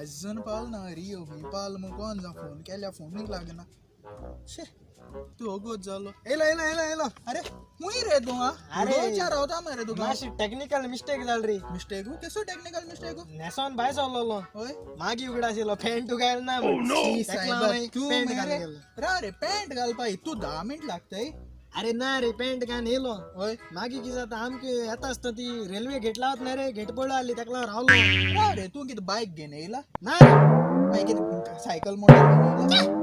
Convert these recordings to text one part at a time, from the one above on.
अजून पावल ना रियो खंय पावल मग कोण जा फोन केल्या फोनूय लागना. शे तूं ओगोत जालो. येयलो येयलो येयलो येयलो. अरे खूंय रे तूं? अरे रावता मरे तुका. मातशी टेक्निकल मिस्टेक जाल रे. मिस्टेक? कसो टेक्निकल मिस्टेक? न्हेसोन भायर सरलोलो हय, मागीर उगडाशिल्लो पॅन्ट घायल ना. तूं रा रे पॅन्ट घालपा तूं 10 मिनट लागताय. अरे ना रे पॅन्ट घालून येयलो. हय मागीर कितें जाता आमकां येता आसता ती रेल्वे गेट लावत ना रे, गेट पडलो आसली ताका लागून रावलो. रा रे तूं कितें बायक घेवन येयला? ना रे. मागीर कितें सायकल मोटर घेवन येयला?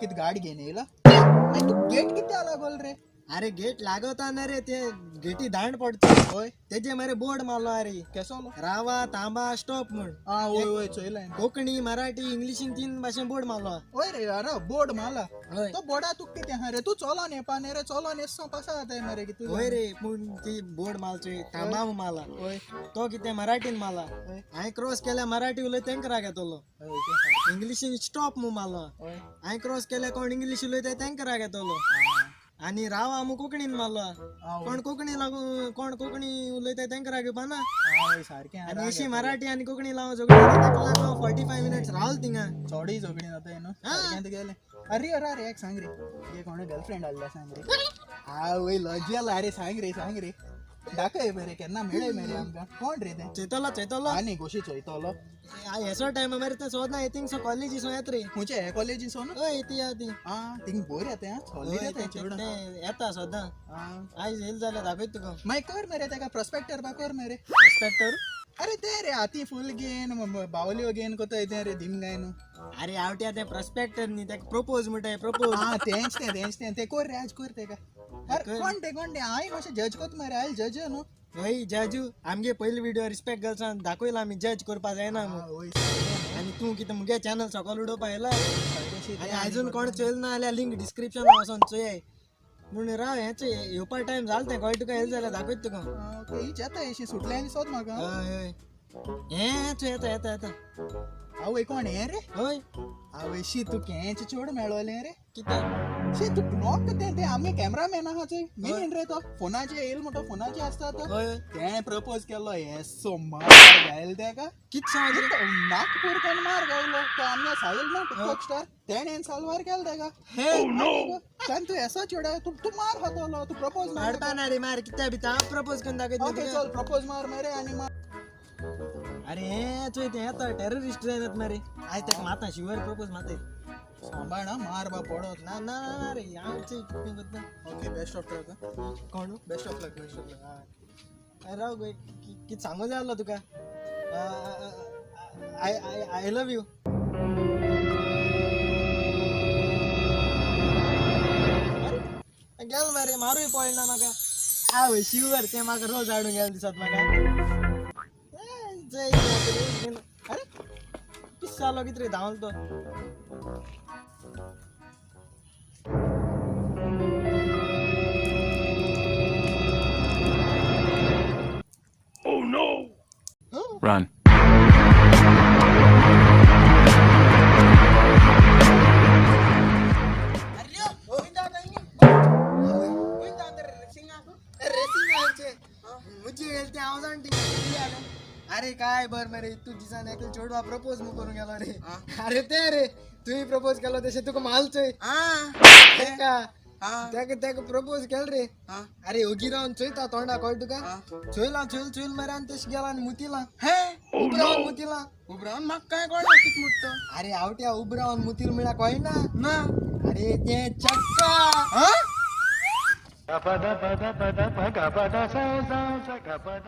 कितें गाडी घेवन येयला? मागीर तूं गेट कित्याक लागल रे? अरे गेट लागता ना रे, ते गेटी दांड पडटा. हय तेजे मरे बोर्ड मारलो. अरे केसो रावा तांबा स्टॉप म्हण. आ वय वय चोयला. कोंकणी मराठी इंग्लिशीन 3 भाशेन बोर्ड मारलो. हय रे अरे बोर्ड मारला तो बोर्डा तुका कितें आहा रे? तूं चलोन येवपा न्ही रे, चलोन येसो पासा जाताय मरे कितें. हय रे पूण ती बोर्ड मारचोय तांबा मारला. हय तो कितें मराठीन मारला. हांवें क्रॉस केल्या मराठी उलय तेंका राग येतलो. इंग्लिशीन स्टॉप म्हूण मारलो. हांवें क्रॉस केल्या कोण इंग्लीश उलयता तेंका राग येतलो. आनी रावा मग कोंकणीन मारलो. कोण कोंकणी लागून कोण कोंकणी उलयता तेंका राग येवपा ना. सारकें. आनी अशी मराठी आनी कोंकणी लावन झगडी ताका लागून 45 मिनट्स रावल थिंगा. चोडूय झगडी जाताय न्हू सारकें तुगेलें. अरे अरे अरे एक सांग रे, तुगे कोण गर्लफ्रेंड आहल्या सांग रे. आवय लजेला. अरे सांग रे सांग रे, दाखय मरे केन्ना मेळय मरे आमकां. कोण रे तें? चोयतलो चोयतलो. आनी गोशी चोयतलो. हेसो टायम मरे तें सोदना थिंगसो कॉलेजीसो येत रे. खंयचे हे कॉलेजीसो न्हू? हय ती आहा ती. आं थिंग बोर येता सॉलीड येता चेडूं. तें येता सदां. आयज येयलें जाल्यार दाखयत तुका. मागीर कर मरे तेका प्रोस्पेक्टर बा कर मरे. प्रोस्पेक्टर? अरे ते रे हाती फूल घेन बावल्यो घेन कोताय तें रे दिम गाय न्हू. अरे आवट्या तें प्रोस्पेक्टर न्ही, तेका प्रोपोज म्हणटाय प्रोपोज. आं तेंच तें तेंच तें तें कर रे आज कर तेका. अरे कोण तें कोण तें? हांवें मातशें जज कोत मरे, आयज जज न्हू. हय जजू आमगे पयले व्हिडिओ रिस्पेक्ट गर्ल्सान दाखयला आमी जज करपा जायना म्हूण. आनी तूं कितें मुगे चॅनल सकयल उडोवपा येयला. आनी आजून कोण चोयल ना जाल्यार लिंक डिस्क्रिप्शन वचोन चोय म्हूण. राव हें येवपा टायम जाल तें कळटा तुका. येयलें जाल्यार दाखयत तुका. ओके येता येशी सुटलें आनी सोद म्हाका. हय हय हें चोय येता येता येता. आवय कोण हें रे? हय आवय शी तूं केंच चेडूं मेळोलें रे. कितें शी तूं नॉक तें तें आमगे कॅमेरामॅन आहा चोय मेन रे तो फोनाचे येयल म्हणटा फोनाचे आसता तो. तेणें प्रपोज केलो येसो मार घायल तेका. कितें सांग? नागपूर कोण मार घायलो तो आमगे साहिल न्हू टिकटॉक स्टार, तेणें साल्वार केलो तेका. तेन्ना तूं येसो चेडो तूं तूं मार खातलो. तूं प्रपोज मारपा ना रे मार कित्या भितर हांव प्रपोज करून दाखयत. ओके चल प्रपोज मार मरे आनी मार. अरे हें चोय तें येता टेररिस्ट जायनात मरे. आयज तेका मारता शिवर प्रपोज मारता. सांबाळ ना मार बा पडत ना ना ना रे हांव चोय कितें करता. Okay best of luck. कोण? Best of luck best of luck. अरे राव गो कितें सांगू जाय आसलो तुका. I I I love you. अरे गेल मरे मारूय पडना म्हाका. आवय शिवर तें म्हाका रोज हाडूंक गेलें दिसत म्हाका. अरे पिस जालो कितें रे धांवलो तो. Oh no! Run. अरे काय बर मरे तू दिसान एकले चेडवा प्रपोज मू करूंक गेलो रे. अरे ते रे तुवें प्रपोज केलो तशें तुका माल चोय तेका तेका तेका प्रपोज केलो रे. अरे ओगी रावन चोयता तोंडा कळटा तुका. चोयला चोयल चोयल मरे आनी तशें गेला आनी मुतिला. उब रावन मुतिला. उब रावन म्हाका काय कळना कितें म्हणटा. अरे आवट्या उब रावन मुतील म्हळ्यार कळना ना. अरे तें चक्का. पद पद पद पग पद सा सा ग पद.